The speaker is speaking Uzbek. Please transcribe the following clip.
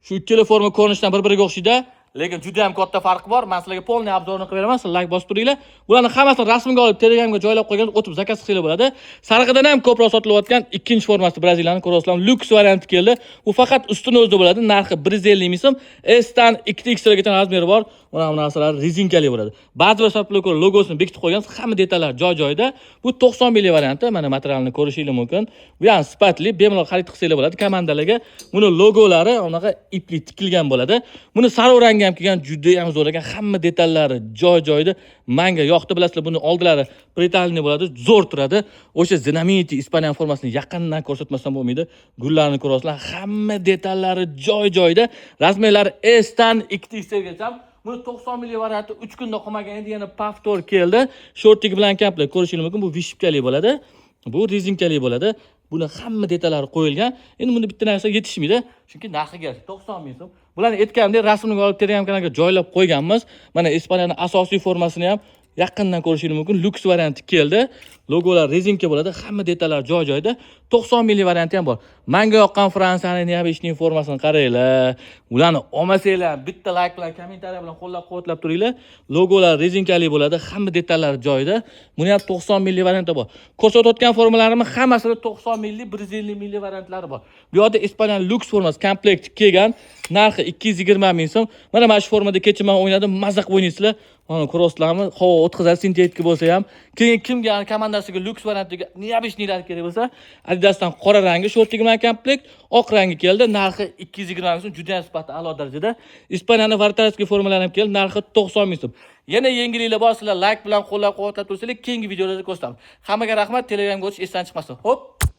Shu ikkala forma ko'rinishdan bir-biriga o'xshaydi, lekin juda ham katta farqi bor. Men sizlarga полный обзор ni qilib beraman, sizlar layk bosib turinglar. Bularni hammasini rasmga olib, Telegramga joylab qo'ygan, o'tib zakaz qilsanglar bo'ladi. Sarig'idan ham ko'proq sotilayotgan ikkinchi formasi Braziliyaning, ko'rasizlar, lyuks varianti keldi. Bu faqat ustini o'zida bo'ladi. Narxi 150 ming so'm. S dan 2 XL gacha razmeri bor. Mana bu narsalar rezinkali bo'ladi. Ba'zi bir sabablarga ko'ra logosini bekitib qo'ygan, hamma detallar joy-joyida. Bu 90 minglik varianti. Mana materialni ko'rishingiz mumkin. Bu ham sifatli, bemalol xarid qilsanglar bo'ladi komandalarga. Buni logolari unaqa ipli tikilgan bo'ladi. Buni sariq rangi ham kelgan, juda ham zo'r ekan. Hamma detallari joy-joyida. Manga yoqdi, bilasizlar, buni oldilari приталенный bo'ladi, zo'r turadi. O'sha знаменитый Ispaniya formasini yaqindan ko'rsatmasam bo'lmaydi. Gullarni ko'rasizlar, hamma detallari joy-joyida. Razmerlari S dan 2 XL gacha. Buni 90 minglik varianti 3 kunda qolmagan edi, yana повтор keldi. Shortiki bilan komplekt ko'rishingiz mumkin. Bu вышивка li bo'ladi. Bu rezinkali bo'ladi. Buni hamma detallari qo'yilgan. Endi bunda bitta narsa yetishmaydi, chunki narxiga 90 ming so'm. Bularni aytganimdek, rasmini olib, Telegram kanalga joylab qo'yganmiz. Mana Ispaniyaning asosiy formasini ham yaqindan ko'rishingiz mumkin. Lyuks varianti keldi. Logolar rezinka bo'ladi, hamma detallar joy-joyida. 90 minglik varianti ham bor. Manga yoqqan Fransiyaning необычный formasini qaranglar. Ularni olmasanglar, bitta layk bilan, kommentariya bilan qo'llab-quvvatlab turinglar. Logolar rezinkali bo'ladi, hamma detallari joyida. Buni ham 90 minglik varianti bor. Ko'rsatayotgan formalarimni hammasida 90 minglik, 150 minglik variantlari bor. Bu yerda Ispaniyaning lyuks formasi komplekt kelgan. Narxi 220 ming so'm. Mana shu formada kecha men o'ynadim, maza qilib o'ynaysizlar. Mana ko'rasizlarmi? Havo o'tkazadi, sintetika bo'lsa ham. Keyin kimga komandasiga lyuks variantdagi необычный lar kerak bo'lsa, Adidasdan qora rangi shortigi bilan komplekt, oq rangi keldi. Narxi 220 ming so'm, juda ham sifati a'lo darajada. Ispaniyaning вратарский formalari ham keldi, narxi 90 ming so'm. Yana yangiliklar bor, sizlar layk bilan qo'llab-quvvatlab tursanglar, keyingi videolarda ko'rsatamiz. Hammaga rahmat, Telegramga o'tish esdan chiqmasin. Hop.